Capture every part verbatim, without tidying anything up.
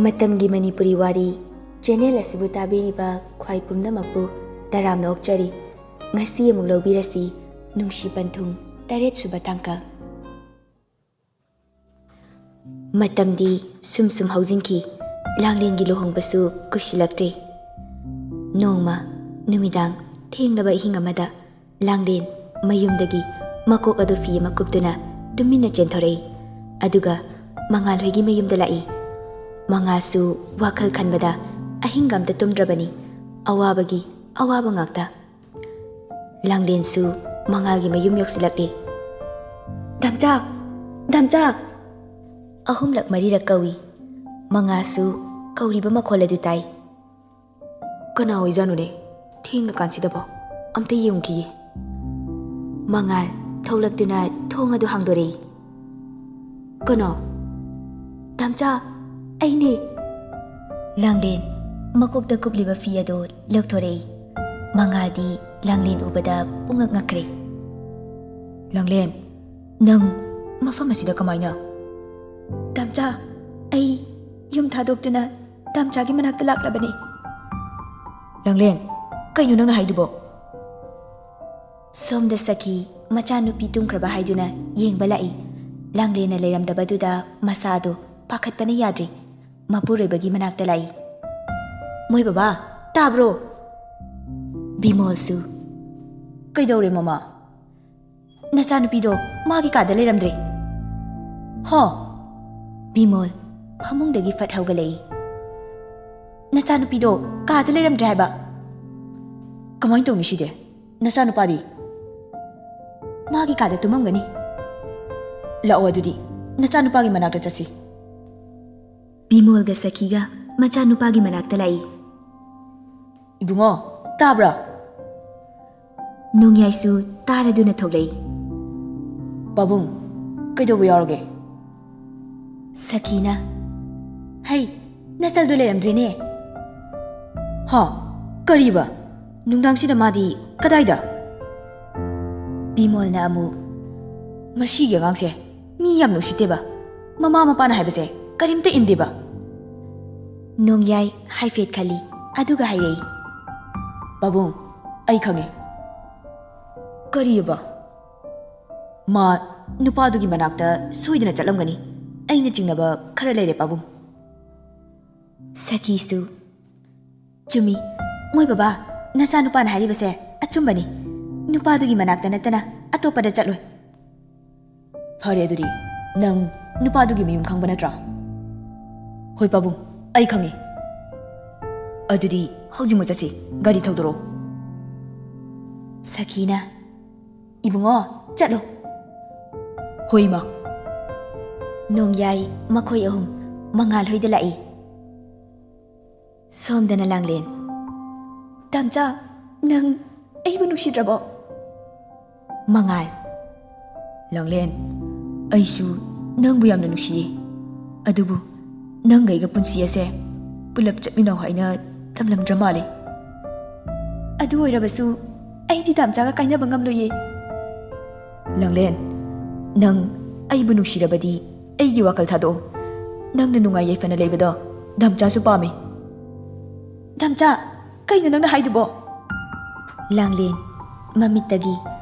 ꯃꯇꯝꯒꯤ ꯃꯅꯤꯄꯨꯔꯤ ꯋꯥꯔꯤ ꯆꯦꯅꯦꯜ ꯑꯁꯤꯕꯨ ꯇꯥꯕꯤꯔꯤꯕ ꯈ꯭ꯋꯥꯏ ꯄꯨꯝꯅꯃꯛꯄꯨ ꯇꯔꯥꯝꯅ ꯑꯣꯛꯆꯔꯤ꯫ ꯉꯁꯤ ꯑꯃꯨꯛ ꯂꯧꯕꯤꯔꯁꯤ ꯅꯨꯡꯁꯤ ꯄꯟꯊꯨꯡ ꯇꯔꯦꯠ ꯁꯨꯕ ꯇꯥꯡꯀꯛ꯫ ꯃꯇꯝꯗꯤ ꯁꯨꯝ ꯁꯨꯝ ꯍꯧꯖꯤꯟꯈꯤ꯫ ꯂꯥꯡꯂꯦꯟꯒꯤ ꯂꯨꯍꯣꯡꯕꯁꯨ ꯀꯨꯏꯁꯤꯜꯂꯛꯇ꯭ꯔꯦ꯫ ꯅꯣꯡꯃ ꯅꯨꯃꯤꯗꯥꯡ ꯊꯦꯡꯂꯕ ꯑꯍꯤꯡ ꯑꯃꯗ ꯂꯥꯡꯂꯦꯟ ꯃꯌꯨꯝꯗꯒꯤ ꯃꯀꯣꯛ ꯑꯗꯨ ꯐꯤ ꯑꯃ ꯀꯨꯞꯇꯨꯅ ꯇꯨꯃꯤꯟꯅ ꯆꯦꯟꯊꯣꯔꯛꯏ꯫ ꯑꯗꯨꯒ ꯃꯉꯥꯜ ꯍꯣꯏꯒꯤ ꯃꯌꯨꯝꯗ ꯂꯥꯛꯏ꯫ ꯃꯉꯥꯜꯁꯨ ꯋꯥꯈꯜ ꯈꯟꯕꯗ ꯑꯍꯤꯡꯒ ꯑꯝꯇ ꯇꯨꯝꯗ꯭ꯔꯕꯅꯤ꯫ ꯑꯋꯥꯕꯒꯤ ꯑꯋꯥꯕ ꯉꯥꯛꯇ꯫ ꯂꯥꯡꯂꯦꯟꯁꯨ ꯃꯉꯥꯜꯒꯤ ꯃꯌꯨꯝ ꯌꯧꯁꯤꯜꯂꯛꯂꯤ꯫ "ꯗꯥꯝꯆꯥ! ꯗꯥꯝꯆꯥ!" ꯑꯍꯨꯝꯂꯛ ꯃꯔꯤꯔꯛ ꯀꯧꯏ꯫ ꯃꯉꯥꯜꯁꯨ ꯀꯧꯔꯤꯕ ꯃꯈꯣꯜ ꯑꯗꯨ ꯇꯥꯏ꯫ "ꯀꯅꯥ ꯑꯣꯏꯖꯥꯠꯅꯣꯅꯦ? ꯊꯦꯡꯂꯀꯥꯟꯁꯤꯗꯕꯣ꯫ ꯑꯝꯇ ꯌꯦꯡꯉꯨꯈꯤꯒꯦ꯫" ꯃꯉꯥꯜ ꯊꯣꯛꯂꯛꯇꯨꯅ ꯊꯣꯡ ꯑꯗꯨ ꯍꯥꯡꯗꯣꯔꯛꯏ꯫ "ꯀꯅꯥ?" "ꯗꯥꯝꯆꯥ, ꯑꯩꯅꯦ꯫" ꯂꯥꯡꯂꯦꯟ ꯃꯀꯣꯛꯇ ꯀꯨꯞꯂꯤꯕ ꯐꯤ ꯑꯗꯨ ꯂꯧꯊꯣꯔꯛꯏ꯫ ꯃꯉꯥꯜꯗꯤ ꯂꯥꯡꯂꯦꯟ ꯎꯕꯗ ꯄꯨꯡꯉꯛ ꯉꯛꯈ꯭ꯔꯦ꯫ "ꯂꯥꯡꯂꯦꯟ, ꯅꯪ ꯃꯐꯝ ꯑꯁꯤꯗ ꯀꯃꯥꯏꯅ?" "ꯗꯥꯝꯆꯥ, ꯑꯩ ꯌꯨꯝ ꯊꯥꯗꯣꯛꯇꯨꯅ ꯗꯥꯝꯆꯥꯒꯤ ꯃꯅꯥꯛꯇ ꯂꯥꯛꯂꯕꯅꯤ꯫" "ꯂꯥꯡꯂꯦꯟ, ꯀꯩꯅꯣ ꯅꯪꯅ ꯍꯥꯏꯗꯨꯕꯣ?" ꯁꯣꯝꯗ ꯁꯈꯤ ꯃꯆꯥꯅꯨꯄꯤ ꯇꯨꯝꯈ꯭ꯔꯕ ꯍꯥꯏꯗꯨꯅ ꯌꯦꯡꯕ ꯂꯥꯛꯏ꯫ ꯂꯥꯡꯂꯦꯟꯅ ꯂꯩꯔꯝꯗꯕꯗꯨꯗ ꯃꯁꯥꯗꯨ ꯄꯥꯈꯠꯄꯅ ꯌꯥꯗ꯭ꯔꯤ꯫ ꯃꯄꯨꯔꯣꯏꯕꯒꯤ ꯃꯅꯥꯛꯇ ꯂꯥꯛꯏ꯫ "ꯃꯣꯏ ꯕꯕꯥ, ꯇꯥꯕ꯭ꯔꯣ?" ꯕꯤꯃꯣꯜꯁꯨ꯫ "ꯀꯩꯗꯧꯔꯦ ꯃꯃꯥ?" "ꯅꯆꯥꯅꯨꯄꯤꯗꯣ ꯃꯥꯒꯤ ꯀꯥꯗ ꯂꯩꯔꯝꯗ꯭ꯔꯦ꯫" "ꯍꯣ?" ꯕꯤꯃꯣꯜ ꯐꯃꯨꯡꯗꯒꯤ ꯐꯠ ꯍꯧꯒꯠꯂꯛꯏ꯫ "ꯅꯆꯥꯅꯨꯄꯤꯗꯣ ꯀꯥꯗ ꯂꯩꯔꯝꯗ꯭ꯔꯦ ꯍꯥꯏꯕ꯫" "ꯀꯃꯥꯏꯅ ꯇꯧꯅꯤ ꯁꯤꯗꯤ? ꯅꯆꯥꯅꯨꯄꯥꯗꯤ?" "ꯃꯥꯒꯤ ꯀꯥꯗ ꯇꯨꯝꯃꯝꯒꯅꯤ꯫" "ꯂꯥꯛꯑꯣ ꯑꯗꯨꯗꯤ, ꯅꯆꯥꯅꯨꯄꯥꯒꯤ ꯃꯅꯥꯛꯇ ꯆꯠꯁꯤ꯫" ꯕꯤꯃꯣꯜꯒ ꯁꯈꯤꯒ ꯃꯆꯥꯅꯨꯄꯥꯒꯤ ꯃꯅꯥꯛꯇ ꯂꯥꯛꯏ꯫ "ꯏꯕꯨꯡꯉꯣ, ꯇꯥꯕ꯭ꯔꯥ?" ꯅꯣꯡꯌꯥꯏꯁꯨ ꯇꯥꯔꯗꯨꯅ ꯊꯣꯛꯂꯛꯏ꯫ "ꯄꯥꯕꯨꯡ, ꯀꯩꯗꯧꯕ ꯌꯥꯎꯔꯒꯦ?" ꯁꯈꯤꯅ, "ꯍꯩ, ꯅꯆꯜꯗꯨ ꯂꯩꯔꯝꯗ꯭ꯔꯦꯅꯦ꯫" "ꯍꯥ? ꯀꯔꯤꯕ? ꯅꯨꯡꯗꯥꯡꯁꯤꯗ ꯃꯥꯗꯤ ꯀꯗꯥꯏꯗ?" ꯕꯤꯃꯣꯜꯅ ꯑꯃꯨꯛ, "ꯃꯁꯤꯒꯤ ꯑꯉꯥꯡꯁꯦ ꯃꯤ ꯌꯥꯝ ꯅꯨꯡꯁꯤꯠꯇꯦꯕ꯫ ꯃꯃꯥ ꯃꯄꯥꯅ ꯍꯥꯏꯕꯁꯦ ꯀꯔꯤꯝꯇ ꯏꯟꯗꯦꯕ꯫" ꯅꯣꯡꯌꯥꯏ ꯍꯥꯏꯐꯦꯠ ꯈꯜꯂꯤ, ꯑꯗꯨꯒ ꯍꯥꯏꯔꯛꯏ꯫ "ꯄꯥꯕꯨꯡ, ꯑꯩ ꯈꯪꯉꯦ꯫" "ꯀꯔꯤꯑꯕ?" "ꯃꯥ ꯅꯨꯄꯥꯗꯨꯒꯤ ꯃꯅꯥꯛꯇ ꯁꯣꯏꯗꯅ ꯆꯠꯂꯝꯒꯅꯤ꯫ ꯑꯩꯅ ꯆꯤꯡꯅꯕ ꯈꯔ ꯂꯩꯔꯦ, ꯄꯥꯕꯨꯡ꯫" ꯁꯈꯤꯁꯨ, "ꯆꯨꯝꯃꯤ, ꯃꯣꯏ ꯕꯕꯥ, ꯅꯆꯥꯅꯨꯄꯥꯅ ꯍꯥꯏꯔꯤꯕꯁꯦ ꯑꯆꯨꯝꯕꯅꯤ꯫ ꯅꯨꯄꯥꯗꯨꯒꯤ ꯃꯅꯥꯛꯇ ꯅꯠꯇꯅ ꯑꯇꯣꯞꯄꯗ ꯆꯠꯂꯣꯏ꯫" "ꯐꯔꯦ, ꯑꯗꯨꯗꯤ ꯅꯪ ꯅꯨꯄꯥꯗꯨꯒꯤ ꯃꯌꯨꯝ ꯈꯪꯕ ꯅꯠꯇ꯭ꯔꯣ?" "ꯍꯣꯏ ꯄꯥꯕꯨꯡ, ꯑꯩ ꯈꯪꯉꯤ꯫" "ꯑꯗꯨꯗꯤ ꯍꯧꯖꯤꯛꯃꯛ ꯆꯠꯁꯤ, ꯒꯥꯔꯤ ꯊꯧꯗꯣꯔꯛꯑꯣ꯫" ꯁꯈꯤꯅ, "ꯏꯕꯨꯡꯉꯣ, ꯆꯠꯂꯣ꯫" "ꯍꯣꯏ ꯏꯃꯥ꯫" ꯅꯣꯡꯌꯥꯏ ꯃꯈꯣꯏ ꯑꯍꯨꯝ ꯃꯉꯥꯜ ꯍꯣꯏꯗ ꯂꯥꯛꯏ꯫ ꯁꯣꯝꯗꯅ ꯂꯥꯡꯂꯦꯟ꯫ "ꯇꯥꯝꯆꯥ, ꯅꯪ ꯑꯩꯕꯨ ꯅꯨꯡꯁꯤꯗ꯭ꯔꯕꯣ?" ꯃꯉꯥꯜ꯫ "ꯂꯥꯡꯂꯦꯟ, ꯑꯩꯁꯨ ꯅꯪꯕꯨ ꯌꯥꯝꯅ ꯅꯨꯡꯁꯤꯌꯦ꯫ ꯑꯗꯨꯕꯨ ꯅꯪꯒ ꯑꯩꯒ ꯄꯨꯟꯁꯤ ꯑꯁꯦ ꯄꯨꯂꯞ ꯆꯠꯃꯤꯟꯅꯧ ꯍꯥꯏꯅ ꯇꯝꯂꯝꯗ꯭ꯔ ꯃꯥꯜꯂꯦ꯫" "ꯑꯗꯨ ꯑꯣꯏꯔꯕꯁꯨ ꯑꯩꯗꯤ ꯇꯥꯝꯆꯥꯒ ꯀꯥꯏꯅꯕ ꯉꯝꯂꯣꯏꯌꯦ꯫" "ꯂꯥꯡꯂꯦꯟ, ꯅꯪ ꯑꯩꯕꯨ ꯅꯨꯡꯁꯤꯔꯕꯗꯤ ꯑꯩꯒꯤ ꯋꯥꯈꯜ ꯊꯥꯗꯣꯛꯑꯣ꯫ ꯅꯪꯅ ꯅꯨꯡꯉꯥꯏ ꯌꯥꯏꯐꯅ ꯂꯩꯕꯗꯣ ꯗꯥꯝꯆꯥꯁꯨ ꯄꯥꯝꯃꯤ꯫" "ꯗꯥꯝꯆꯥ, ꯀꯩꯅꯣ ꯅꯪꯅ ꯍꯥꯏꯗꯨꯕꯣ?" ꯂꯥꯡꯂꯦꯟ ꯃꯃꯤꯠꯇꯒꯤ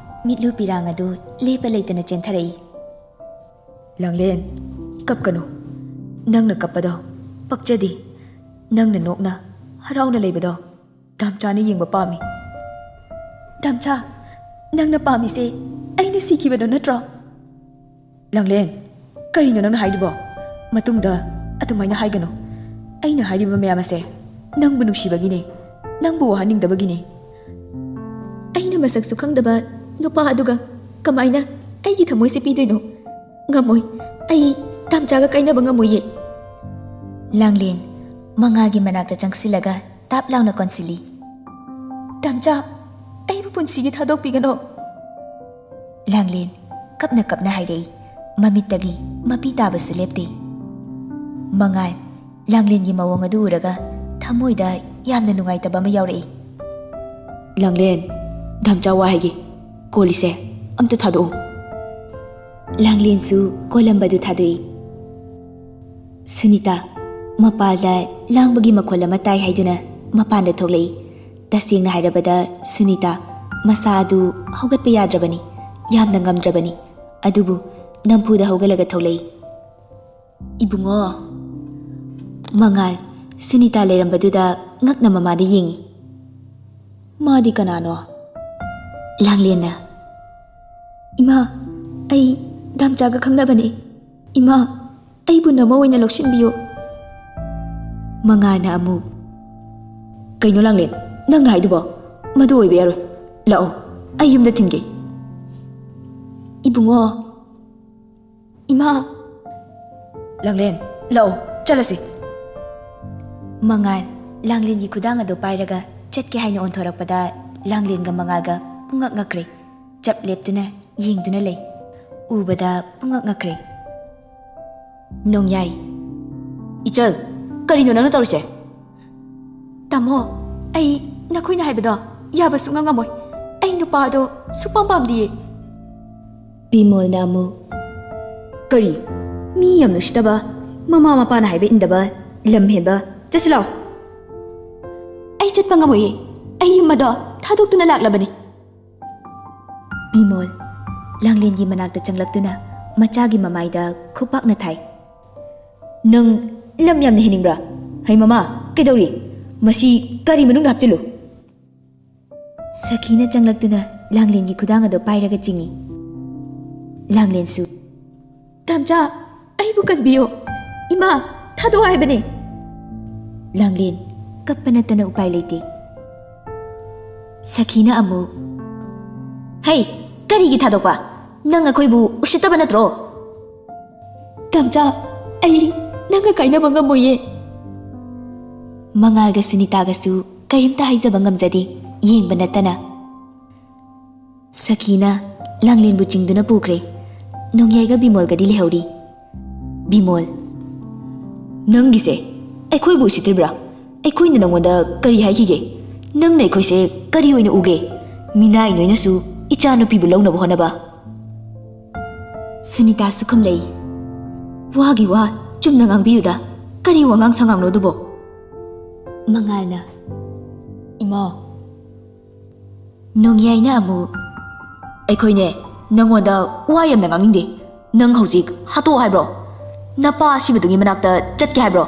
ꯃꯤꯠꯂꯨ ꯄꯤꯔꯥꯡ ꯑꯗꯨ ꯂꯦꯞꯄ ꯂꯩꯇꯅ ꯆꯦꯟꯊꯔꯛꯏ꯫ "ꯂꯥꯡꯂꯦꯟ, ꯀꯞꯀꯅꯨ꯫ ꯅꯪꯅ ꯀꯞꯄꯗꯣ ꯄꯛꯆꯗꯦ꯫ ꯅꯪꯅ ꯅꯣꯛꯅ ꯍꯔꯥꯎꯅ ꯂꯩꯕꯗꯣ ꯗꯥꯝꯆꯥꯅ ꯌꯦꯡꯕ ꯄꯥꯝꯃꯤ꯫" "ꯗꯥꯝꯆꯥ, ꯅꯪꯅ ꯄꯥꯝꯃꯤꯁꯦ ꯑꯩꯅ ꯁꯤꯈꯤꯕꯗꯣ ꯅꯠꯇ꯭ꯔꯣ?" "ꯂꯥꯡꯂꯦꯟ, ꯀꯔꯤꯅꯣ ꯅꯪꯅ ꯍꯥꯏꯗꯨꯕꯣ? ꯃꯇꯨꯡꯗ ꯑꯗꯨꯃꯥꯏꯅ ꯍꯥꯏꯒꯅꯨ꯫ ꯑꯩꯅ ꯍꯥꯏꯔꯤꯕ ꯃꯌꯥꯝ ꯑꯁꯦ ꯅꯪꯕꯨ ꯅꯨꯡꯁꯤꯕꯒꯤꯅꯦ, ꯅꯪꯕꯨ ꯋꯥꯍꯟꯅꯤꯡꯗꯕꯒꯤꯅꯦ꯫ ꯑꯩꯅ ꯃꯁꯛꯁꯨ ꯈꯪꯗꯕ ꯅꯨꯄꯥ ꯑꯗꯨꯒ ꯀꯃꯥꯏꯅ ꯑꯩꯒꯤ ꯊꯃꯣꯏꯁꯦ ꯄꯤꯗꯣꯏꯅꯣ? ꯉꯝꯃꯣꯏ꯫ ꯑꯩ ꯗꯥꯝꯆꯥꯒ ꯀꯥꯏꯅꯕ ꯉꯝꯃꯣꯏꯌꯦ꯫" ꯂꯥꯡꯂꯦꯟ ꯃꯉꯥꯜꯒꯤ ꯃꯅꯥꯛꯇ ꯆꯪꯁꯤꯜꯂꯒ ꯇꯥꯞ ꯂꯥꯎꯅ ꯀꯣꯟꯁꯤꯜꯂꯤ꯫ "ꯗꯥꯝꯆꯥ, ꯑꯩꯕꯨ ꯄꯨꯟꯁꯤꯒꯤ ꯊꯥꯗꯣꯛꯄꯤꯒꯅꯣ꯫" ꯂꯥꯡꯂꯦꯟ ꯀꯞꯅ ꯀꯞꯅ ꯍꯥꯏꯔꯛꯏ, ꯃꯃꯤꯠꯇꯒꯤ ꯃꯄꯤ ꯇꯥꯕꯁꯨ ꯂꯦꯞꯇꯦ꯫ ꯃꯉꯥꯜ ꯂꯥꯡꯂꯦꯟꯒꯤ ꯃꯑꯣꯡ ꯑꯗꯨ ꯎꯔꯒ ꯊꯃꯣꯏꯗ ꯌꯥꯝꯅ ꯅꯨꯡꯉꯥꯏꯇꯕ ꯑꯃ ꯌꯥꯎꯔꯛꯏ꯫ "ꯂꯥꯡꯂꯦꯟ, ꯗꯥꯝꯆꯥ ꯋꯥ ꯍꯥꯏꯒꯦ꯫ ꯀꯣꯜꯂꯤꯁꯦ ꯑꯝꯇ ꯊꯥꯗꯣꯛꯑꯣ꯫" ꯂꯥꯡꯂꯦꯟꯁꯨ ꯀꯣꯜꯂꯝꯕꯗꯨ ꯊꯥꯗꯣꯛꯏ꯫ ꯁꯨꯅꯤꯇꯥ꯫ ꯃꯄꯥꯜꯗ ꯂꯥꯡꯕꯒꯤ ꯃꯈꯣꯜ ꯑꯃ ꯇꯥꯏ ꯍꯥꯏꯗꯨꯅ ꯃꯄꯥꯟꯗ ꯊꯣꯛꯂꯛꯏ꯫ ꯇꯁꯦꯡꯅ ꯍꯥꯏꯔꯕꯗ ꯁꯨꯅꯤꯇꯥ ꯃꯁꯥ ꯑꯗꯨ ꯍꯧꯒꯠꯄ ꯌꯥꯗ꯭ꯔꯕꯅꯤ, ꯌꯥꯝꯅ ꯉꯝꯗ꯭ꯔꯕꯅꯤ꯫ ꯑꯗꯨꯕꯨ ꯅꯝꯐꯨꯗ ꯍꯧꯒꯠꯂꯒ ꯊꯣꯛꯂꯛꯏ꯫ "ꯏꯕꯨꯡꯉꯣ!" ꯃꯉꯥꯜ ꯁꯨꯅꯤꯇꯥ ꯂꯩꯔꯝꯕꯗꯨꯗ ꯉꯛꯅ ꯃꯃꯥꯗ ꯌꯦꯡꯉꯤ꯫ "ꯃꯥꯗꯤ ꯀꯅꯥꯅꯣ?" ꯂꯥꯡꯂꯦꯟꯅ, "ꯏꯃꯥ, ꯑꯩ ꯗꯥꯝꯆꯥꯒ ꯈꯪꯅꯕꯅꯦ꯫ ꯏꯃꯥ, ꯑꯩꯕꯨ ꯅꯃꯧ ꯑꯣꯏꯅ ꯂꯧꯁꯤꯟꯕꯤꯌꯨ꯫" ꯃꯉꯥꯜꯅ ꯑꯃꯨꯛ, "ꯀꯩꯅꯣ ꯂꯥꯡꯂꯦꯟ, ꯅꯪꯅ ꯍꯥꯏꯗꯨꯕꯣ? ꯃꯗꯨ ꯑꯣꯏꯕ ꯌꯥꯔꯣꯏ꯫ ꯂꯥꯛꯑꯣ, ꯑꯩ ꯌꯨꯝꯗ ꯊꯤꯟꯒꯦ꯫" "ꯏꯕꯨꯡꯉꯣ!" "ꯏꯃꯥ!" "ꯂꯥꯡꯂꯦꯟ, ꯂꯥꯛꯑꯣ, ꯆꯠꯂꯁꯤ꯫" ꯃꯉꯥꯜ ꯂꯥꯡꯂꯦꯟꯒꯤ ꯈꯨꯗꯥꯡ ꯑꯗꯨ ꯄꯥꯏꯔꯒ ꯆꯠꯀꯦ ꯍꯥꯏꯅ ꯑꯣꯟꯊꯣꯔꯛꯄꯗ ꯂꯥꯡꯂꯦꯟꯒ ꯃꯉꯥꯜꯒ ꯄꯨꯡꯉꯛ ꯉꯛꯈ꯭ꯔꯦ꯫ ꯆꯞ ꯂꯦꯞꯇꯨꯅ ꯌꯦꯡꯗꯨꯅ ꯂꯩ꯫ ꯎꯕꯗ ꯄꯨꯡꯉꯛ ꯉꯛꯈ꯭ꯔꯦ꯫ ꯅꯣꯡꯌꯥꯏ, "ꯏꯆꯜ, ꯀꯔꯤꯅꯣ ꯅꯪꯅ ꯇꯧꯔꯤꯁꯦ?" "ꯇꯥꯃꯣ, ꯑꯩ ꯅꯈꯣꯏꯅ ꯍꯥꯏꯕꯗꯣ ꯌꯥꯕ ꯁꯨꯡꯉꯝ ꯉꯝꯃꯣꯏ꯫ ꯑꯩ ꯅꯨꯄꯥꯗꯣ ꯁꯨꯛꯄꯥꯝ ꯄꯥꯝꯗꯤꯌꯦ꯫" ꯕꯤꯃꯣꯜꯅ ꯑꯃꯨꯛ, "ꯀꯔꯤ? ꯃꯤ ꯌꯥꯝꯅ ꯎꯁꯤꯠꯇꯕ, ꯃꯃꯥ ꯃꯄꯥꯅ ꯍꯥꯏꯕ ꯏꯟꯗꯕ, ꯂꯝ ꯍꯦꯟꯕ꯫ ꯆꯠꯁꯤ ꯂꯥꯛꯑꯣ꯫" "ꯑꯩ ꯆꯠꯄ ꯉꯝꯃꯣꯏꯌꯦ꯫ ꯑꯩ ꯌꯨꯝ ꯑꯗꯣ ꯊꯥꯗꯣꯛꯇꯨꯅ ꯂꯥꯛꯂꯕꯅꯤ꯫" ꯕꯤꯃꯣꯜ ꯂꯥꯡꯂꯦꯟꯒꯤ ꯃꯅꯥꯛꯇ ꯆꯪꯂꯛꯇꯨꯅ ꯃꯆꯥꯒꯤ ꯃꯃꯥꯏꯗ ꯈꯨꯄꯥꯛꯅ ꯊꯥꯏ꯫ "ꯅꯪ ꯂꯝ ꯌꯥꯝꯅ ꯍꯦꯟꯅꯤꯡꯕ꯭ꯔꯥ? ꯍꯩ ꯃꯃꯥ, ꯀꯩꯗꯧꯔꯤ? ꯃꯁꯤ ꯀꯔꯤ ꯃꯅꯨꯡꯗ ꯍꯥꯞꯆꯤꯜꯂꯨ꯫" ꯁꯈꯤꯅ ꯆꯪꯂꯛꯇꯨꯅ ꯂꯥꯡꯂꯦꯟꯒꯤ ꯈꯨꯗꯥꯡ ꯑꯗꯨ ꯄꯥꯏꯔꯒ ꯆꯤꯡꯏ꯫ ꯂꯥꯡꯂꯦꯟꯁꯨ, "ꯇꯥꯝꯆꯥ, ꯑꯩꯕꯨ ꯀꯟꯕꯤꯌꯨ꯫ ꯏꯃꯥ, ꯊꯥꯗꯣꯛꯑꯣ ꯍꯥꯏꯕꯅꯦ꯫" ꯂꯥꯡꯂꯦꯟ ꯀꯞꯄ ꯅꯠꯇꯅ ꯎꯄꯥꯏ ꯂꯩꯇꯦ꯫ ꯁꯈꯤꯅ ꯑꯃꯨꯛ, "ꯍꯩ, ꯀꯔꯤꯒꯤ ꯊꯥꯗꯣꯛꯄ? ꯅꯪ ꯑꯩꯈꯣꯏꯕꯨ ꯎꯁꯤꯠꯇꯕ ꯅꯠꯇ꯭ꯔꯣ?" "ꯇꯥꯝꯆꯥ, ꯑꯩ ꯅꯪꯒ ꯀꯥꯏꯅꯕ ꯉꯝꯃꯣꯏꯌꯦ꯫" ꯃꯉꯥꯜꯒ ꯁꯨꯅꯤꯇꯥꯒꯁꯨ ꯀꯔꯤꯝꯇ ꯍꯥꯏꯖꯕ ꯉꯝꯖꯗꯦ, ꯌꯦꯡꯕ ꯅꯠꯇꯅ꯫ ꯁꯈꯤꯅ ꯂꯥꯡꯂꯦꯟꯕꯨ ꯆꯤꯡꯗꯨꯅ ꯄꯨꯈ꯭ꯔꯦ꯫ ꯅꯣꯡꯌꯥꯏꯒ ꯕꯤꯃꯣꯜꯒꯗꯤ ꯂꯩꯍꯧꯔꯤ꯫ ꯕꯤꯃꯣꯜ, "ꯅꯪꯒꯤꯁꯦ ꯑꯩꯈꯣꯏꯕꯨ ꯎꯁꯤꯠꯇ꯭ꯔꯤꯕ꯭ꯔꯥ? ꯑꯩꯈꯣꯏꯅ ꯅꯪꯉꯣꯟꯗ ꯀꯔꯤ ꯍꯥꯏꯈꯤꯒꯦ? ꯅꯪꯅ ꯑꯩꯈꯣꯏꯁꯦ ꯀꯔꯤ ꯑꯣꯏꯅ ꯎꯒꯦ? ꯃꯤꯅꯥꯏ ꯅꯣꯏꯅꯁꯨ ꯏꯆꯥꯅꯨꯄꯤꯕꯨ ꯂꯧꯅꯕ ꯍꯣꯠꯅꯕ꯫" ꯁꯨꯅꯤꯇꯥꯁꯨ ꯈꯨꯝꯂꯛꯏ, "ꯋꯥꯒꯤ ꯋꯥ ꯆꯨꯝꯅ ꯉꯥꯡꯕꯤꯌꯨꯗ꯫ ꯀꯔꯤ ꯋꯥꯉꯥꯡ ꯁꯉꯥꯡꯅꯣ ꯑꯗꯨꯕꯣ? ꯃꯉꯥꯜꯅ, "ꯏꯃꯥ!" ꯅꯣꯡꯌꯥꯏꯅ ꯑꯃꯨꯛ, "ꯑꯩꯈꯣꯏꯅꯦ, ꯅꯪꯉꯣꯟꯗ ꯋꯥ ꯌꯥꯝꯅ ꯉꯥꯡꯅꯤꯡꯗꯦ꯫ ꯅꯪ ꯍꯧꯖꯤꯛ ꯍꯥꯠꯇꯣꯛꯑꯣ ꯍꯥꯏꯕ꯭ꯔꯣ? ꯅꯄꯥ ꯑꯁꯤꯕꯗꯨꯒꯤ ꯃꯅꯥꯛꯇ ꯆꯠꯀꯦ ꯍꯥꯏꯕ꯭ꯔꯣ?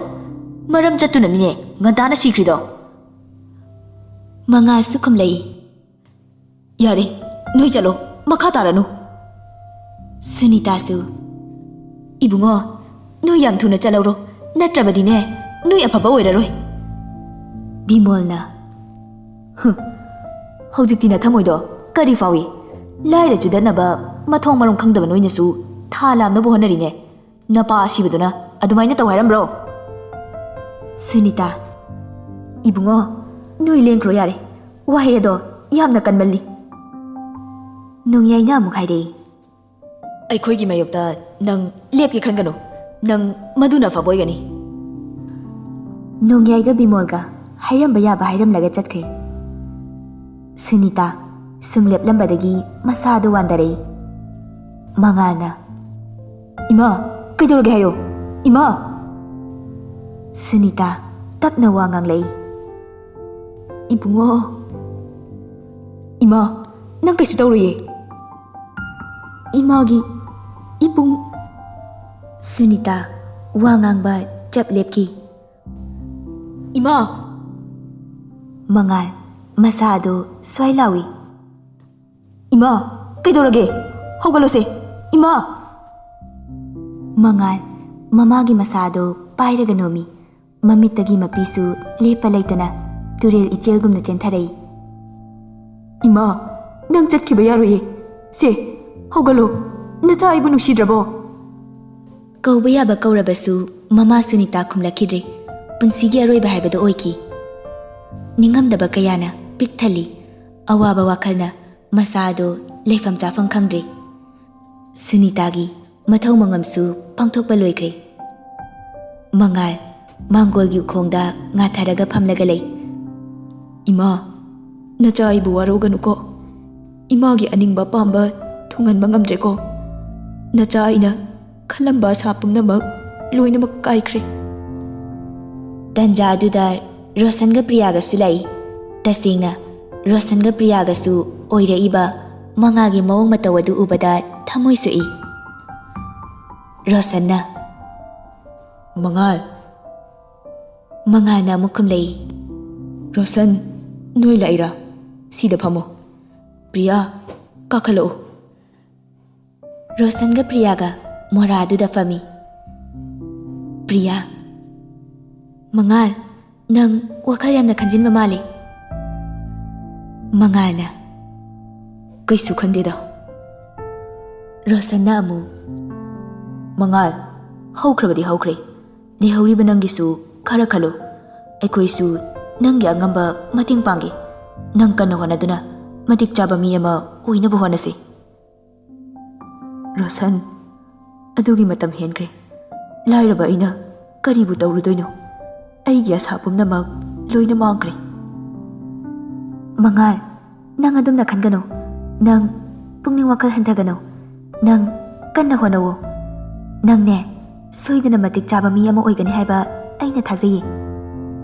ꯃꯔꯝ ꯆꯠꯇꯨꯅꯅꯤꯅꯦ ꯉꯟꯇꯥꯅ ꯁꯤꯈ꯭ꯔꯤꯗꯣ꯫" ꯃꯉꯥꯜꯁꯨ ꯈꯨꯝꯂꯛꯏ, "ꯌꯥꯔꯦ, ꯅꯣꯏ ꯆꯠꯂꯣ, ꯃꯈꯥ ꯇꯥꯔꯅꯨ꯫" ꯁꯨꯅꯤꯇꯥꯁꯨ, "ꯏꯕꯨꯡꯉꯣ, ꯅꯣꯏ ꯌꯥꯝ ꯊꯨꯅ ꯆꯠꯍꯧꯔꯣ, ꯅꯠꯇ꯭ꯔꯕꯗꯤꯅꯦ, ꯅꯣꯏ ꯑꯐꯕ ꯑꯣꯏꯔꯔꯣꯏ꯫" ꯕꯤꯃꯣꯜꯅ, "ꯍꯨꯝ, ꯍꯧꯖꯤꯛꯇꯤ ꯅꯊꯃꯣꯏꯗꯣ ꯀꯔꯤ ꯐꯥꯎꯏ? ꯂꯥꯏꯔ ꯆꯨꯗꯠꯅꯕ ꯃꯊꯣꯡ ꯃꯔꯝ ꯈꯪꯗꯕ ꯅꯣꯏꯅꯁꯨ ꯊꯥ ꯂꯥꯝꯅꯕ ꯍꯣꯠꯅꯔꯤꯅꯦ꯫ ꯅꯄꯥ ꯑꯁꯤꯕꯗꯨꯅ ꯑꯗꯨꯃꯥꯏꯅ ꯇꯧ ꯍꯥꯏꯔꯝꯕ꯭ꯔꯣ?" ꯁꯨꯅꯤꯇꯥ, "ꯏꯕꯨꯡꯉꯣ, ꯅꯣꯏ ꯂꯦꯡꯈ꯭ꯔꯣ ꯌꯥꯔꯦ, ꯋꯥꯍꯩ ꯑꯗꯣ ꯌꯥꯝꯅ ꯀꯟꯃꯜꯂꯤ꯫" ꯅꯣꯡꯌꯥꯏꯅ ꯑꯃꯨꯛ ꯍꯥꯏꯔꯛꯏ, "ꯑꯩꯈꯣꯏꯒꯤ ꯃꯥꯌꯣꯛꯇ ꯅꯪ ꯂꯦꯞꯀꯦ ꯈꯟꯒꯅꯨ, ꯅꯪ ꯃꯗꯨꯅ ꯑꯐꯕ ꯑꯣꯏꯒꯅꯤ꯫" ꯅꯣꯡꯌꯥꯏꯒ ꯕꯤꯃꯣꯜꯒ ꯍꯥꯏꯔꯝꯕ ꯌꯥꯕ ꯍꯥꯏꯔꯝꯂꯒ ꯆꯠꯈ꯭ꯔꯦ꯫ ꯁꯨꯅꯤꯇꯥ ꯁꯨꯝ ꯂꯦꯞꯂꯝꯕꯗꯒꯤ ꯃꯁꯥꯗꯨ ꯋꯥꯟꯗꯔꯛꯏ꯫ ꯃꯉꯥꯜꯅ, "ꯏꯃꯥ, ꯀꯩꯗꯧꯔꯒꯦ ꯍꯥꯏꯌꯣ? ꯏꯃꯥ!" ꯁꯨꯅꯤꯇꯥ ꯇꯞꯅ ꯋꯥ ꯉꯥꯡꯂꯛꯏ, "ꯏꯕꯨꯡꯉꯣ꯫" "ꯏꯃꯥ, ꯅꯪ ꯀꯩꯁꯨ ꯇꯧꯔꯣꯏꯌꯦ꯫" "ꯏꯃꯥꯒꯤ ꯏꯕꯨꯡ꯫" ꯁꯨꯅꯤꯇꯥ ꯋꯥ ꯉꯥꯡꯕ ꯆꯞ ꯂꯦꯞꯈꯤ꯫ "ꯏꯃꯥ!" ꯃꯉꯥꯜ ꯃꯁꯥꯗꯨ ꯁ꯭ꯋꯥꯏ ꯂꯥꯎꯏ꯫ "ꯏꯃꯥ, ꯀꯩꯗꯧꯔꯒꯦ? ꯍꯧꯒꯠꯂꯣꯁꯦ, ꯏꯃꯥ!" ꯃꯉꯥꯜ ꯃꯃꯥꯒꯤ ꯃꯁꯥꯗꯨ ꯄꯥꯏꯔꯒ ꯅꯣꯝꯃꯤ꯫ ꯃꯃꯤꯠꯇꯒꯤ ꯃꯄꯤꯁꯨ ꯂꯦꯞꯄ ꯂꯩꯇꯅ ꯇꯨꯔꯦꯜ ꯏꯆꯦꯜꯒꯨꯝꯅ ꯆꯦꯟꯊꯔꯛꯏ꯫ "ꯏꯃꯥ, ꯅꯪ ꯆꯠꯈꯤꯕ ꯌꯥꯔꯣꯏꯌꯦ꯫ ꯁꯦ, ꯍꯧꯒꯠꯂꯣ꯫ ꯅꯆꯥ ꯑꯩꯕꯨ ꯅꯨꯡꯁꯤꯗ꯭ꯔꯕꯣ?" ꯀꯧꯕ ꯌꯥꯕ ꯀꯧꯔꯕꯁꯨ ꯃꯃꯥ ꯁꯨꯅꯤꯇꯥ ꯈꯨꯝꯂꯛꯈꯤꯗ꯭ꯔꯦ꯫ ꯄꯨꯟꯁꯤꯒꯤ ꯑꯔꯣꯏꯕ ꯍꯥꯏꯕꯗꯨ ꯑꯣꯏꯈꯤ꯫ ꯅꯤꯡꯉꯝꯗꯕ ꯀꯌꯥꯅ ꯄꯤꯛ ꯊꯜꯂꯤ꯫ ꯑꯋꯥꯕ ꯋꯥꯈꯜꯅ ꯃꯁꯥ ꯑꯗꯨ ꯂꯩꯐꯝ ꯆꯥꯐꯝ ꯈꯪꯗ꯭ꯔꯦ꯫ ꯁꯨꯅꯤꯇꯥꯒꯤ ꯃꯊꯧ ꯃꯉꯝꯁꯨ ꯄꯥꯡꯊꯣꯛꯄ ꯂꯣꯏꯈ꯭ꯔꯦ꯫ ꯃꯉꯥꯜ ꯃꯥꯡꯒꯣꯜꯒꯤ ꯎꯈꯣꯡꯗ ꯉꯥꯊꯔꯒ ꯐꯝꯂꯒ ꯂꯩ꯫ "ꯏꯃꯥ, ꯅꯆꯥ ꯑꯩꯕꯨ ꯋꯥꯔꯧꯒꯅꯨꯀꯣ꯫ ꯏꯃꯥꯒꯤ ꯑꯅꯤꯡꯕ ꯑꯄꯥꯝꯕ ꯊꯨꯡꯍꯟꯕ ꯉꯝꯗ꯭ꯔꯦꯀꯣ꯫ ꯅꯆꯥ ꯑꯩꯅ ꯈꯜꯂꯝꯕ ꯑꯁꯥ ꯄꯨꯝꯅꯃꯛ ꯂꯣꯏꯅꯃꯛ ꯀꯥꯏꯈ꯭ꯔꯦ꯫" ꯇꯟꯖꯥ ꯑꯗꯨꯗ ꯔꯣꯁꯟꯒ ꯄ꯭ꯔꯤꯌꯥꯒꯁꯨ ꯂꯥꯛꯏ꯫ ꯇꯁꯦꯡꯅ, ꯔꯣꯁꯟꯒ ꯄ꯭ꯔꯤꯌꯥꯒꯁꯨ ꯑꯣꯏꯔꯛꯏꯕ ꯃꯉꯥꯜꯒꯤ ꯃꯑꯣꯡ ꯃꯇꯧ ꯑꯗꯨ ꯎꯕꯗ ꯊꯃꯣꯏ ꯁꯣꯛꯏ꯫ ꯔꯣꯁꯟꯅ, "ꯃꯉꯥꯜ!" ꯃꯉꯥꯜꯅ ꯑꯃꯨꯛ ꯈꯨꯝꯂꯛꯏ, "ꯔꯣꯁꯟ, ꯅꯣꯏ ꯂꯥꯛꯏꯔꯥ? ꯁꯤꯗ ꯐꯝꯃꯣ꯫ ꯄ꯭ꯔꯤꯌꯥ, ꯀꯥꯈꯠꯂꯛꯑꯣ꯫" ꯔꯣꯁꯟꯒ ꯄ꯭ꯔꯤꯌꯥꯒ ꯃꯣꯔꯥꯗꯨꯗ ꯐꯝꯃꯤ꯫ ꯄ꯭ꯔꯤꯌꯥ, "ꯃꯉꯥꯜ, ꯅꯪ ꯋꯥꯈꯜ ꯌꯥꯝꯅ ꯈꯟꯖꯤꯟꯕ ꯃꯥꯜꯂꯤ꯫" ꯃꯉꯥꯜꯅ, "ꯀꯩꯁꯨ ꯈꯟꯗꯦꯗ꯫" ꯔꯣꯁꯟꯅ ꯑꯃꯨꯛ, "ꯃꯉꯥꯜ, ꯍꯧꯈ꯭ꯔꯕꯗꯤ ꯍꯧꯈ꯭ꯔꯦ꯫ ꯂꯩꯍꯧꯔꯤꯕ ꯅꯪꯒꯤꯁꯨ ꯈꯔ ꯈꯜꯂꯨ꯫ ꯑꯩꯈꯣꯏꯁꯨ ꯅꯪꯒꯤ ꯑꯉꯝꯕ ꯃꯇꯦꯡ ꯄꯥꯡꯒꯦ꯫ ꯅꯪ ꯀꯟꯅ ꯍꯣꯠꯅꯗꯨꯅ ꯃꯇꯤꯛ ꯆꯥꯕ ꯃꯤ ꯑꯃ ꯑꯣꯏꯅꯕ ꯍꯣꯠꯅꯁꯤ꯫" ꯔꯣꯁꯟ, "ꯑꯗꯨꯒꯤ ꯃꯇꯝ ꯍꯦꯟꯈ꯭ꯔꯦ꯫ ꯂꯥꯏꯔꯕ ꯑꯩꯅ ꯀꯔꯤꯕꯨ ꯇꯧꯔꯨꯗꯣꯏꯅꯣ? ꯑꯩꯒꯤ ꯑꯁꯥ ꯄꯨꯝꯅꯃꯛ ꯂꯣꯏꯅ ꯃꯥꯡꯈ꯭ꯔꯦ꯫" ꯃꯉꯥꯜ, "ꯅꯪ ꯑꯗꯨꯝꯅ ꯈꯟꯒꯅꯨ꯫ ꯅꯪ ꯄꯨꯛꯅꯤꯡ ꯋꯥꯈꯜ ꯍꯟꯊꯒꯅꯨ꯫ ꯅꯪ ꯀꯟꯅ ꯍꯣꯠꯅꯧꯋꯣ꯫ ꯅꯪꯅꯦ, ꯁꯣꯏꯗꯅ ꯃꯇꯤꯛ ꯆꯥꯕ ꯃꯤ ꯑꯃ ꯑꯣꯏꯒꯅꯤ ꯍꯥꯏꯕ ꯑꯩꯅ ꯊꯥꯖꯩꯌꯦ꯫"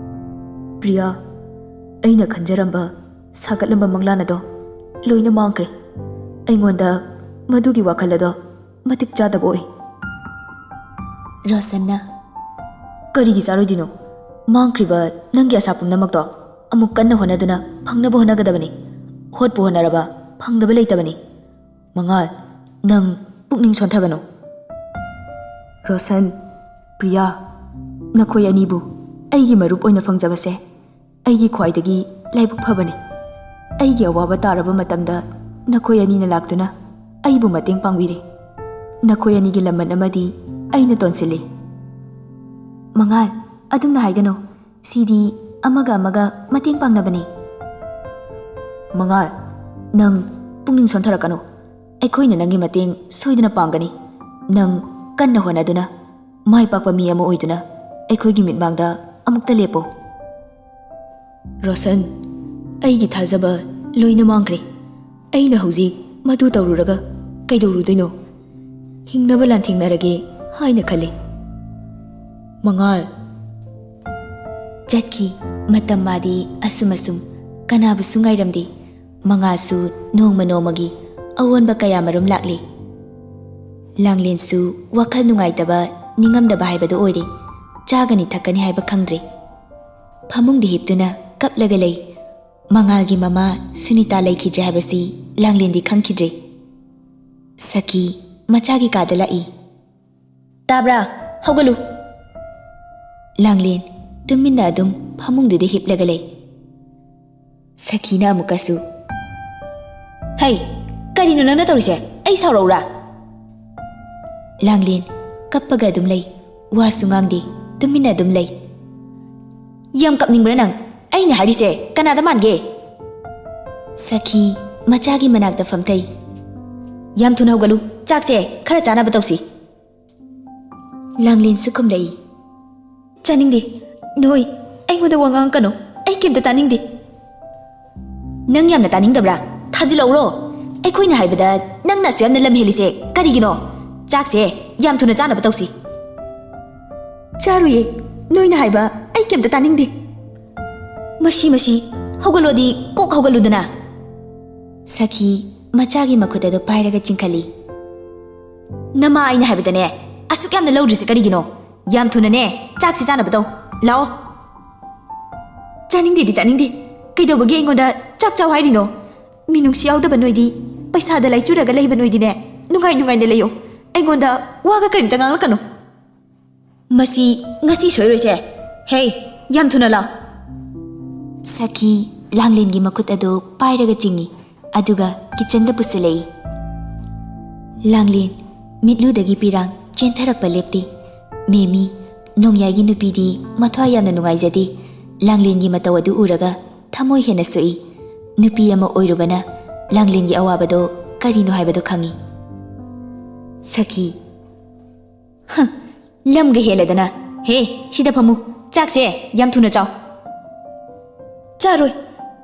"ꯄ꯭ꯔꯤꯌꯥ, ꯑꯩꯅ ꯈꯟꯖꯔꯝꯕ, ꯁꯥꯒꯠꯂꯝꯕ ꯃꯪꯂꯥꯟ ꯑꯗꯣ ꯂꯣꯏꯅ ꯃꯥꯡꯈ꯭ꯔꯦ꯫ ꯑꯩꯉꯣꯟꯗ ꯃꯗꯨꯒꯤ ꯋꯥꯈꯜ ꯑꯗꯣ ꯃꯇꯤꯛ ꯆꯥꯗꯕ ꯑꯣꯏ꯫" ꯔꯣꯁꯟꯅ, "ꯀꯔꯤꯒꯤ ꯆꯥꯔꯣꯏꯗꯣꯏꯅꯣ? ꯃꯥꯡꯈ꯭ꯔꯤꯕ ꯅꯪꯒꯤ ꯑꯁꯥ ꯄꯨꯝꯅꯃꯛꯇꯣ ꯑꯃꯨꯛ ꯀꯟꯅ ꯍꯣꯠꯅꯗꯨꯅ ꯐꯪꯅꯕ ꯍꯣꯠꯅꯒꯗꯕꯅꯤ꯫ ꯍꯣꯠꯄꯨ ꯍꯣꯠꯅꯔꯕ ꯐꯪꯗꯕ ꯂꯩꯇꯕꯅꯤ꯫ ꯃꯉꯥꯜ, ꯅꯪ ꯄꯨꯛꯅꯤꯡ ꯁꯣꯟꯊꯒꯅꯨ꯫" ꯔꯣꯁꯟ, "ꯄ꯭ꯔꯤꯌꯥ, ꯅꯈꯣꯏ ꯑꯅꯤꯕꯨ ꯑꯩꯒꯤ ꯃꯔꯨꯞ ꯑꯣꯏꯅ ꯐꯪꯖꯕꯁꯦ ꯑꯩꯒꯤ ꯈ꯭ꯋꯥꯏꯗꯒꯤ ꯂꯥꯏꯕꯛ ꯐꯕꯅꯤ꯫ ꯑꯩꯒꯤ ꯑꯋꯥꯕ ꯇꯥꯔꯕ ꯃꯇꯝꯗ ꯅꯈꯣꯏ ꯑꯅꯤꯅ ꯂꯥꯛꯇꯨꯅ ꯑꯩꯕꯨ ꯃꯇꯦꯡ ꯄꯥꯡꯕꯤꯔꯦ꯫ ꯅꯈꯣꯏ ꯑꯅꯤꯒꯤ ꯂꯃꯟ ꯑꯃꯗꯤ ꯑꯩꯅ ꯇꯣꯟꯁꯤꯜꯂꯤ꯫" "ꯃꯉꯥꯜ, ꯑꯗꯨꯝꯅ ꯍꯥꯏꯒꯅꯨ꯫ ꯁꯤꯗꯤ ꯑꯃꯒ ꯑꯃꯒ ꯃꯇꯦꯡ ꯄꯥꯡꯅꯕꯅꯤ꯫" "ꯃꯉꯥꯜ, ꯅꯪ ꯄꯨꯛꯅꯤꯡ ꯁꯣꯟꯊꯔꯛꯀꯅꯨ꯫ ꯑꯩꯈꯣꯏꯅ ꯅꯪꯒꯤ ꯃꯇꯦꯡ ꯁꯣꯏꯗꯅ ꯄꯥꯡꯒꯅꯤ꯫ ꯅꯪ ꯀꯟꯅ ꯍꯣꯠꯅꯗꯨꯅ ꯃꯥꯏ ꯄꯥꯛꯄ ꯃꯤ ꯑꯃ ꯑꯣꯏꯗꯨꯅ ꯑꯩꯈꯣꯏꯒꯤ ꯃꯤꯠꯃꯥꯡꯗ ꯑꯃꯨꯛꯇ ꯂꯦꯞꯄꯨ꯫" "ꯔꯣꯁꯟ, ꯑꯩꯒꯤ ꯊꯥꯖꯕ ꯂꯣꯏꯅ ꯃꯥꯡꯈ꯭ꯔꯦ꯫ ꯑꯩꯅ ꯍꯧꯖꯤꯛ ꯃꯗꯨ ꯇꯧꯔꯨꯔꯒ ꯀꯩꯗꯧꯔꯨꯗꯣꯏꯅꯣ? ꯍꯤꯡꯅꯕ ꯂꯥꯟꯊꯦꯡꯅꯔꯒꯦ ꯍꯥꯏꯅ ꯈꯜꯂꯤ꯫" "ꯃꯉꯥꯜ, ꯆꯠꯈꯤ꯫ ꯃꯇꯝ ꯃꯥꯗꯤ ꯑꯁꯨꯝ ꯑꯁꯨꯝ ꯀꯅꯥꯕꯨꯁꯨ ꯉꯥꯏꯔꯝꯗꯦ꯫ ꯃꯉꯥꯜꯁꯨ ꯅꯣꯡꯃ ꯅꯣꯡꯃꯒꯤ ꯑꯑꯣꯟꯕ ꯀꯌꯥ ꯃꯔꯨꯝ ꯂꯥꯛꯂꯤ꯫ ꯂꯥꯡꯂꯦꯟꯁꯨ ꯋꯥꯈꯜ ꯅꯨꯡꯉꯥꯏꯇꯕ, ꯅꯤꯡꯉꯝꯗꯕ ꯍꯥꯏꯕꯗꯨ ꯑꯣꯏꯔꯦ꯫ ꯆꯥꯒꯅꯤ ꯊꯛꯀꯅꯤ ꯍꯥꯏꯕ ꯈꯪꯗ꯭ꯔꯦ꯫ ꯐꯃꯨꯡꯗ ꯍꯤꯞꯇꯨꯅ ꯀꯞꯂꯒ ꯂꯩ꯫ ꯃꯉꯥꯜꯒꯤ ꯃꯃꯥ ꯁꯨꯅꯤꯇꯥ ꯂꯩꯈꯤꯗ꯭ꯔꯦ ꯍꯥꯏꯕꯁꯤ ꯂꯥꯡꯂꯦꯟꯗꯤ ꯈꯪꯈꯤꯗ꯭ꯔꯦ꯫ ꯁꯈꯤ ꯃꯆꯥꯒꯤ ꯀꯥꯗ ꯂꯥꯛꯏ꯫ "ꯇꯥꯕ꯭ꯔꯥ? ꯍꯧꯒꯠꯂꯨ!" ꯂꯥꯡꯂꯦꯟ ꯇꯨꯃꯤꯟꯅ ꯑꯗꯨꯝ ꯐꯃꯨꯡꯗꯨꯗ ꯍꯤꯞꯂꯒ ꯂꯩ꯫ ꯁꯈꯤꯅ ꯑꯃꯨꯛꯀꯁꯨ, "ꯍꯩ, ꯀꯔꯤꯅꯣ ꯅꯪꯅ ꯇꯧꯔꯤꯁꯦ? ꯑꯩ ꯁꯥꯎꯔꯛꯎꯔꯥ?" ꯂꯥꯡꯂꯦꯟ ꯀꯞꯄꯒ ꯑꯗꯨꯝ ꯂꯩ꯫ ꯋꯥꯁꯨ ꯉꯥꯡꯗꯦ, ꯇꯨꯃꯤꯟꯅ ꯑꯗꯨꯝ ꯂꯩ꯫ "ꯌꯥꯝ ꯀꯞꯅꯤꯡꯕ꯭ꯔꯥ ꯅꯪ? ꯑꯩꯅ ꯍꯥꯏꯔꯤꯁꯦ ꯀꯅꯥꯗ ꯃꯥꯟꯒꯦ?" ꯁꯈꯤ ꯃꯆꯥꯒꯤ ꯃꯅꯥꯛꯇ ꯐꯝꯊꯩ꯫ "ꯌꯥꯝ ꯊꯨꯅ ꯍꯧꯒꯠꯂꯨ, ꯆꯥꯛꯁꯦ ꯈꯔ ꯆꯥꯅꯕ ꯇꯧꯁꯤ꯫" ꯂꯥꯡꯂꯦꯟꯁꯨ ꯈꯨꯝꯂꯛꯏ꯫ "ꯆꯥꯅꯤꯡꯗꯦ꯫ ꯅꯣꯏ ꯑꯩꯉꯣꯟꯗ ꯋꯥ ꯉꯥꯡꯉꯛꯀꯅꯨ꯫ ꯑꯩ ꯀꯩꯝꯇ ꯇꯥꯅꯤꯡꯗꯦ꯫" "ꯅꯪ ꯌꯥꯝꯅ ꯇꯥꯅꯤꯡꯗꯕ꯭ꯔꯥ? ꯊꯥꯖꯤꯜꯂꯛꯎꯔꯣ? ꯑꯩꯈꯣꯏꯅ ꯍꯥꯏꯕꯗ ꯅꯪꯅ ꯑꯁꯨꯛ ꯌꯥꯝꯅ ꯂꯝ ꯍꯦꯜꯂꯤꯁꯦ ꯀꯔꯤꯒꯤꯅꯣ? ꯆꯥꯛꯁꯦ ꯌꯥꯝ ꯊꯨꯅ ꯆꯥꯅꯕ ꯇꯧꯁꯤ꯫" "ꯆꯥꯔꯨꯏꯌꯦ꯫ ꯅꯣꯏꯅ ꯍꯥꯏꯕ ꯑꯩ ꯀꯩꯝꯇ ꯇꯥꯅꯤꯡꯗꯦ꯫" "ꯃꯁꯤ, ꯃꯁꯤ, ꯍꯧꯒꯠꯂꯣꯗꯤ ꯀꯣꯛ ꯍꯧꯒꯠꯂꯨꯗꯅ꯫" ꯁꯈꯤ ꯃꯆꯥꯒꯤ ꯃꯈꯨꯠ ꯑꯗꯨ ꯄꯥꯏꯔꯒ ꯆꯤꯡꯈꯠꯂꯤ꯫ "ꯅꯃꯥ ꯑꯩꯅ ꯍꯥꯏꯕꯗꯅꯦ ꯑꯁꯨꯛ ꯌꯥꯝꯅ ꯂꯧꯗ꯭ꯔꯤꯁꯦ ꯀꯔꯤꯒꯤꯅꯣ? ꯌꯥꯝ ꯊꯨꯅꯅꯦ ꯆꯥꯛꯁꯤ ꯆꯥꯅꯕ ꯇꯧ꯫ ꯂꯥꯛꯑꯣ꯫" "ꯆꯥꯅꯤꯡꯗꯦꯗꯤ ꯆꯥꯅꯤꯡꯗꯦ꯫ ꯀꯩꯗꯧꯕꯒꯤ ꯑꯩꯉꯣꯟꯗ ꯆꯥꯛ ꯆꯥꯎ ꯍꯥꯏꯔꯤꯅꯣ? ꯃꯤꯅꯨꯡꯁꯤ ꯌꯥꯎꯗꯕ ꯅꯣꯏꯗꯤ, ꯄꯩꯁꯥꯗ ꯂꯥꯏꯆꯨꯔꯒ ꯂꯩꯕ ꯅꯣꯏꯗꯤꯅꯦ, ꯅꯨꯡꯉꯥꯏ ꯅꯨꯡꯉꯥꯏꯅ ꯂꯩꯌꯣ꯫ ꯑꯩꯉꯣꯟꯗ ꯋꯥꯒ ꯀꯔꯤꯝꯇ ꯉꯥꯡꯂꯛꯀꯅꯨ꯫" "ꯃꯁꯤ ꯉꯁꯤ ꯁꯣꯏꯔꯣꯏꯁꯦ꯫ ꯍꯦ, ꯌꯥꯝ ꯊꯨꯅ ꯂꯥꯛꯑꯣ꯫" ꯁꯈꯤ ꯂꯥꯡꯂꯦꯟꯒꯤ ꯃꯈꯨꯠ ꯑꯗꯨ ꯄꯥꯏꯔꯒ ꯆꯤꯡꯏ꯫ ꯑꯗꯨꯒ ꯀꯤꯆꯟꯗ ꯄꯨꯁꯤꯜꯂꯛꯏ꯫ ꯂꯥꯡꯂꯦꯟ ꯃꯤꯠꯂꯨꯗꯒꯤ ꯄꯤꯔꯥꯡ ꯆꯦꯟꯊꯔꯛꯄ ꯂꯦꯞꯇꯦ꯫ ꯃꯦꯃꯤ, ꯅꯣꯡꯌꯥꯏꯒꯤ ꯅꯨꯄꯤꯗꯤ ꯃꯊ꯭ꯋꯥꯏ ꯌꯥꯝꯅ ꯅꯨꯡꯉꯥꯏꯖꯗꯦ꯫ ꯂꯥꯡꯂꯦꯟꯒꯤ ꯃꯇꯧ ꯑꯗꯨ ꯎꯔꯒ ꯊꯃꯣꯏ ꯍꯦꯟꯅ ꯁꯣꯛꯏ꯫ ꯅꯨꯄꯤ ꯑꯃ ꯑꯣꯏꯔꯨꯕꯅ ꯂꯥꯡꯂꯦꯟꯒꯤ ꯑꯋꯥꯕꯗꯣ ꯀꯔꯤꯅꯣ ꯍꯥꯏꯕꯗꯣ ꯈꯪꯏ꯫ ꯁꯈꯤ, "ꯍ, ꯂꯝꯒ ꯍꯦꯜꯂꯗꯅ꯫ ꯍꯦ, ꯁꯤꯗ ꯐꯝꯃꯨ꯫ ꯆꯥꯛꯁꯦ ꯌꯥꯝ ꯊꯨꯅ ꯆꯥꯎ꯫" "ꯆꯥꯔꯣꯏ꯫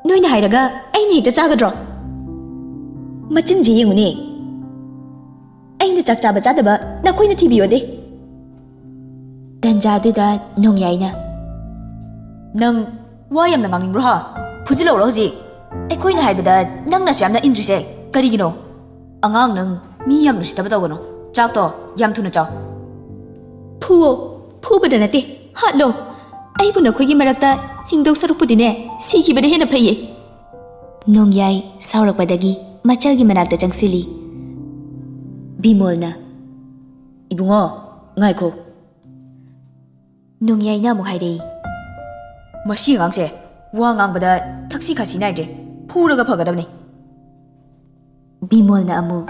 ꯅꯣꯏꯅ ꯍꯥꯏꯔꯒ ꯑꯩꯅ ꯍꯦꯛꯇ ꯆꯥꯒꯗ꯭ꯔꯣ? ꯃꯆꯤꯟꯁꯦ ꯌꯦꯡꯉꯨꯅꯦ꯫ ꯑꯩꯅ ꯆꯥꯛ ꯆꯥꯕ ꯆꯥꯗꯕ ꯅꯈꯣꯏꯅ ꯊꯤꯕꯤꯌꯣꯗꯦ꯫" ꯇꯟꯖꯥꯗꯨꯗ ꯅꯣꯡꯌꯥꯏꯅ, ꯅꯪ ꯋꯥ ꯌꯥꯝꯅ ꯉꯥꯡꯅꯤꯡꯕ꯭ꯔꯣ ꯍꯥ? ꯐꯨꯖꯤꯜꯂꯧꯔꯣ ꯍꯧꯖꯤꯛ꯫ ꯑꯩꯈꯣꯏꯅ ꯍꯥꯏꯕꯗ ꯅꯪꯅꯁꯨ ꯌꯥꯝꯅ ꯏꯟꯗ꯭ꯔꯤꯁꯦ ꯀꯔꯤꯒꯤꯅꯣ? ꯑꯉꯥꯡ, ꯅꯪ ꯃꯤ ꯌꯥꯝ ꯅꯨꯡꯁꯤꯠꯇꯕ ꯇꯧꯒꯅꯨ꯫ ꯆꯥꯛꯇꯣ ꯌꯥꯝ ꯊꯨꯅ ꯆꯥꯎ꯫ ꯐꯨꯋꯣ, ꯐꯨꯕꯗ ꯅꯠꯇꯦ, ꯍꯥꯠꯂꯣ꯫ ꯑꯩꯕꯨ ꯅꯈꯣꯏꯒꯤ ꯃꯔꯛꯇ ꯍꯤꯡꯗꯧ ꯁꯔꯨꯛꯄꯨꯗꯤꯅꯦ, ꯁꯤꯈꯤꯕꯅ ꯍꯦꯟꯅ ꯐꯩꯌꯦ꯫ ꯅꯣꯡꯌꯥꯏ ꯁꯥꯎꯔꯛꯄꯗꯒꯤ ꯃꯆꯜꯒꯤ ꯃꯅꯥꯛꯇ ꯆꯪꯁꯤꯜꯂꯤ꯫ ꯕꯤꯃꯣꯜꯅ, "ꯏꯕꯨꯡꯉꯣ, ꯉꯥꯏꯈꯣ꯫" ꯅꯣꯡꯌꯥꯏꯅ ꯑꯃꯨꯛ ꯍꯥꯏꯔꯛꯏ, "ꯃꯁꯤ ꯑꯉꯥꯡꯁꯦ ꯋꯥ ꯉꯥꯡꯕꯗ ꯊꯛꯁꯤ ꯈꯥꯁꯤ ꯅꯥꯏꯗ꯭ꯔꯦ, ꯐꯨꯔꯒ ꯐꯒꯗꯕꯅꯤ꯫" ꯕꯤꯃꯣꯜꯅ ꯑꯃꯨꯛ,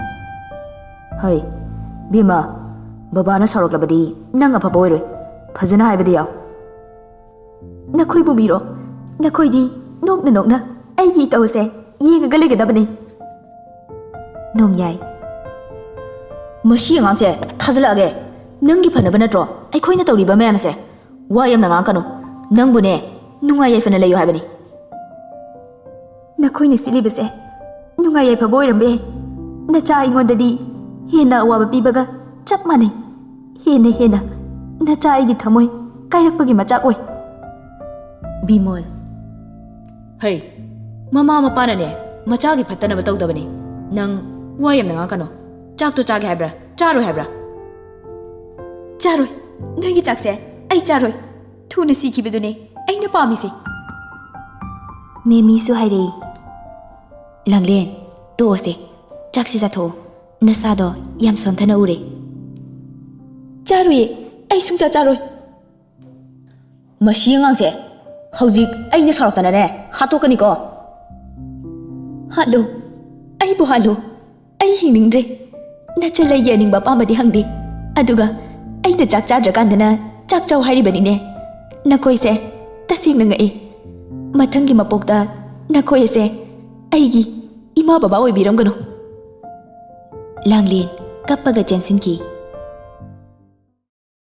"ꯍꯩ, ꯕꯤꯃꯥ, ꯕꯕꯥꯅ ꯁꯥꯎꯔꯛꯂꯕꯗꯤ ꯅꯪ ꯑꯐꯕ ꯑꯣꯏꯔꯣꯏ, ꯐꯖꯅ ꯍꯥꯏꯕꯗꯤ ꯌꯥꯎ꯫" "ꯅꯈꯣꯏꯕꯨ ꯃꯤꯔꯣ? ꯅꯈꯣꯏꯗꯤ ꯅꯣꯛꯅ ꯅꯣꯛꯅ ꯑꯩꯒꯤ ꯏꯇꯧ ꯑꯁꯦ ꯌꯦꯡꯉꯒ ꯂꯩꯒꯗꯕꯅꯤ꯫" ꯅꯣꯡꯌꯥꯏ, "ꯃꯁꯤ ꯑꯉꯥꯡꯁꯦ ꯊꯥꯖꯤꯜꯂꯛꯑꯒꯦ꯫ ꯅꯪꯒꯤ ꯐꯅꯕ ꯅꯠꯇ꯭ꯔꯣ ꯑꯩꯈꯣꯏꯅ ꯇꯧꯔꯤꯕ ꯃꯌꯥꯝꯁꯦ? ꯋꯥ ꯌꯥꯝꯅ ꯉꯥꯡꯀꯅꯨ꯫ ꯅꯪꯕꯨꯅꯦ, ꯅꯨꯡꯉꯥꯏ ꯌꯥꯏꯐꯅ ꯂꯩꯌꯨ ꯍꯥꯏꯕꯅꯤ꯫" "ꯅꯈꯣꯏꯅ ꯁꯤꯠꯂꯤꯕꯁꯦ ꯅꯨꯡꯉꯥꯏ ꯌꯥꯏꯐꯕ ꯑꯣꯏꯔꯝꯕ ꯌꯥꯏ꯫ ꯅꯆꯥ ꯑꯩꯉꯣꯟꯗꯗꯤ ꯍꯦꯟꯅ ꯑꯋꯥꯕ ꯄꯤꯕꯒ ꯆꯞ ꯃꯥꯟꯅꯩ꯫ ꯍꯦꯟꯅ ꯍꯦꯟꯅ ꯅꯆꯥ ꯑꯩꯒꯤ ꯊꯃꯣꯏ ꯀꯥꯏꯔꯛꯄꯒꯤ ꯃꯆꯥꯛ ꯑꯣꯏ꯫" ꯕꯤꯃꯣꯜ, "ꯍꯩ, ꯃꯃꯥ ꯃꯄꯥꯅꯅꯦ ꯃꯆꯥꯒꯤ ꯐꯠꯇꯅꯕ ꯇꯧꯗꯕꯅꯤ꯫ ꯅꯪ ꯋꯥ ꯌꯥꯝꯅ ꯉꯥꯡꯀꯅꯨ꯫ ꯆꯥꯛꯇꯣ ꯆꯥꯒꯦ ꯍꯥꯏꯕ꯭ꯔꯥ, ꯆꯥꯔꯣꯏ ꯍꯥꯏꯕ꯭ꯔꯥ?" "ꯆꯥꯔꯣꯏ, ꯅꯣꯏꯒꯤ ꯆꯥꯛꯁꯦ ꯑꯩ ꯆꯥꯔꯣꯏ꯫ ꯊꯨꯅ ꯁꯤꯈꯤꯕꯗꯨꯅꯦ ꯑꯩꯅ ꯄꯥꯝꯃꯤꯁꯦ꯫" ꯃꯦꯃꯤꯁꯨ ꯍꯥꯏꯔꯛꯏ, "ꯂꯥꯡꯂꯦꯟ, ꯇꯣꯛꯑꯁꯦ, ꯆꯥꯛꯁꯤ ꯆꯥꯊꯣꯛꯑꯣ, ꯅꯁꯥꯗꯣ ꯌꯥꯝ ꯁꯣꯟꯊꯅ ꯎꯔꯦ꯫" "ꯆꯥꯔꯣꯏꯌꯦ, ꯑꯩ ꯁꯨꯡꯆꯥ ꯆꯥꯔꯣꯏ꯫" "ꯃꯁꯤ ꯑꯉꯥꯡꯁꯦ ꯍꯧꯖꯤꯛ ꯑꯩꯅ ꯁꯥꯎꯔꯛꯇꯅꯅꯦ ꯍꯥꯠꯇꯣꯛꯀꯅꯤꯀꯣ꯫" "ꯍꯥꯠꯂꯣ, ꯑꯩꯕꯨ ꯍꯥꯠꯂꯣ, ꯑꯩ ꯍꯤꯡꯅꯤꯡꯗ꯭ꯔꯦ꯫ ꯅꯆꯜ ꯑꯩꯒꯤ ꯑꯅꯤꯡꯕ ꯑꯄꯥꯝꯕꯗꯤ ꯍꯪꯗꯦ, ꯑꯗꯨꯒ ꯑꯩꯅ ꯆꯥꯛ ꯆꯥꯗ꯭ꯔꯀꯥꯟꯗꯅ ꯆꯥꯛ ꯆꯥꯎ ꯍꯥꯏꯔꯤꯕꯅꯤꯅꯦ꯫ ꯅꯈꯣꯏꯁꯦ ꯇꯁꯦꯡꯅ ꯉꯛꯑꯦ꯫ ꯃꯊꯪꯒꯤ ꯃꯄꯣꯛꯇ ꯅꯈꯣꯏ ꯑꯁꯦ ꯑꯩꯒꯤ ꯏꯃꯥ ꯕꯕꯥ ꯑꯣꯏꯕꯤꯔꯝꯒꯅꯨ꯫" ꯂꯥꯡꯂꯦꯟ ꯀꯞꯄꯒ ꯆꯦꯟꯁꯤꯟꯈꯤ꯫